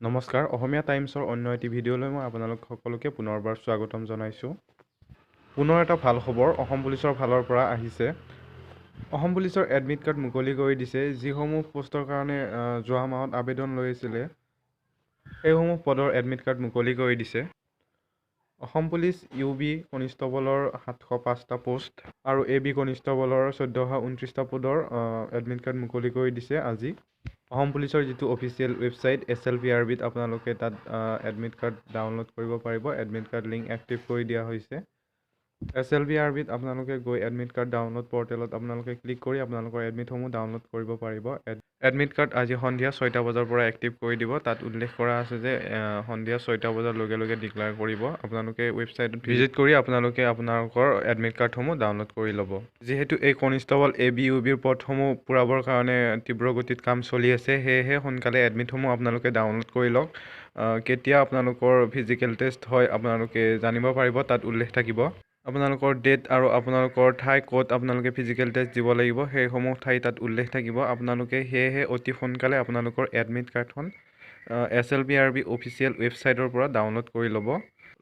নমস্কাৰ, অসমীয়া টাইমছৰ অন্য এটি ভিডিঅ'লৈ মই আপোনালোক সকলোকে পুনৰবাৰ স্বাগতম জনাইছোঁ। পুনৰ এটা ভাল খবৰ অসম পুলিচৰ ফালৰ পৰা আহিছে। অসম পুলিচৰ এডমিট কাৰ্ড মুকলি কৰি দিছে। যিসমূহ পষ্টৰ কাৰণে যোৱা মাহত আবেদন লৈ আছিলে, সেইসমূহ পদৰ এডমিট কাৰ্ড মুকলি কৰি দিছে। অসম পুলিচ ইউ বি কনিষ্টবলৰ 705টা পোষ্ট আৰু এ বি কনিষ্টবলৰ 1429টা পদৰ এডমিট কাৰ্ড মুকলি কৰি দিছে আজি। অসম পুলিচৰ যিটো অফিচিয়েল ৱেবছাইট এছএলপিআৰবিত আপোনালোকে তাত এডমিট কাৰ্ড ডাউনলোড কৰিব পাৰিব। এডমিট কাৰ্ড লিংক এক্টিভ কৰি দিয়া হৈছে। এছএলপিআৰবিত আপোনালোকে গৈ এডমিট কাৰ্ড ডাউনলোড পৰ্টেলত আপোনালোকে ক্লিক কৰি আপোনালোকৰ এডমিটসমূহ ডাউনলোড কৰিব পাৰিব। এডমিট কাৰ্ড আজি সন্ধিয়া 6টা বজাৰ পৰা এক্টিভ কৰি দিব। তাত উল্লেখ কৰা আছে যে সন্ধিয়া 6টা বজাৰ লগে লগে ডিক্লেয়াৰ কৰিব। আপোনালোকে ৱেবছাইটত ভিজিট কৰি আপোনালোকে আপোনালোকৰ এডমিট কাৰ্ডসমূহ ডাউনলোড কৰি ল'ব। যিহেতু এই কনিষ্টবল এ বি, ইউ বিৰ পদসমূহ পূৰাবৰ কাৰণে তীব্ৰ গতিত কাম চলি আছে, সেয়েহে সোনকালে এডমিটসমূহ আপোনালোকে ডাউনলোড কৰি লওক। কেতিয়া আপোনালোকৰ ফিজিকেল টেষ্ট হয়, আপোনালোকে জানিব পাৰিব। তাত উল্লেখ থাকিব আপোনালোকৰ ডেট আৰু আপোনালোকৰ ঠাই, ক'ত আপোনালোকে ফিজিকেল টেষ্ট দিব লাগিব, সেইসমূহ ঠাই তাত উল্লেখ থাকিব। আপোনালোকে সেয়েহে অতি সোনকালে আপোনালোকৰ এডমিট কাৰ্ডখন এছএলপিআৰবি অফিচিয়েল ৱেবছাইটৰ পৰা ডাউনলোড কৰি ল'ব।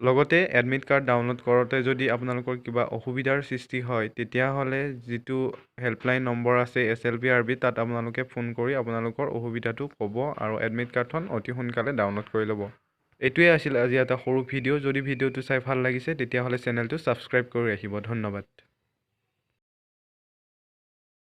লগতে এডমিট কাৰ্ড ডাউনলোড কৰোঁতে যদি আপোনালোকৰ কিবা অসুবিধাৰ সৃষ্টি হয়, তেতিয়াহ'লে যিটো হেল্পলাইন নম্বৰ আছে এছএলপিআৰবি, তাত আপোনালোকে ফোন কৰি আপোনালোকৰ অসুবিধাটো ক'ব আৰু এডমিট কাৰ্ডখন অতি সোনকালে ডাউনলোড কৰি ল'ব। এইটোৱে আছিল আজি এটা সৰু ভিডিঅ'। যদি ভিডিঅ'টো চাই ভাল লাগিছে, তেতিয়াহ'লে চেনেলটো ছাবস্ক্ৰাইব কৰি ৰাখিব। ধন্যবাদ।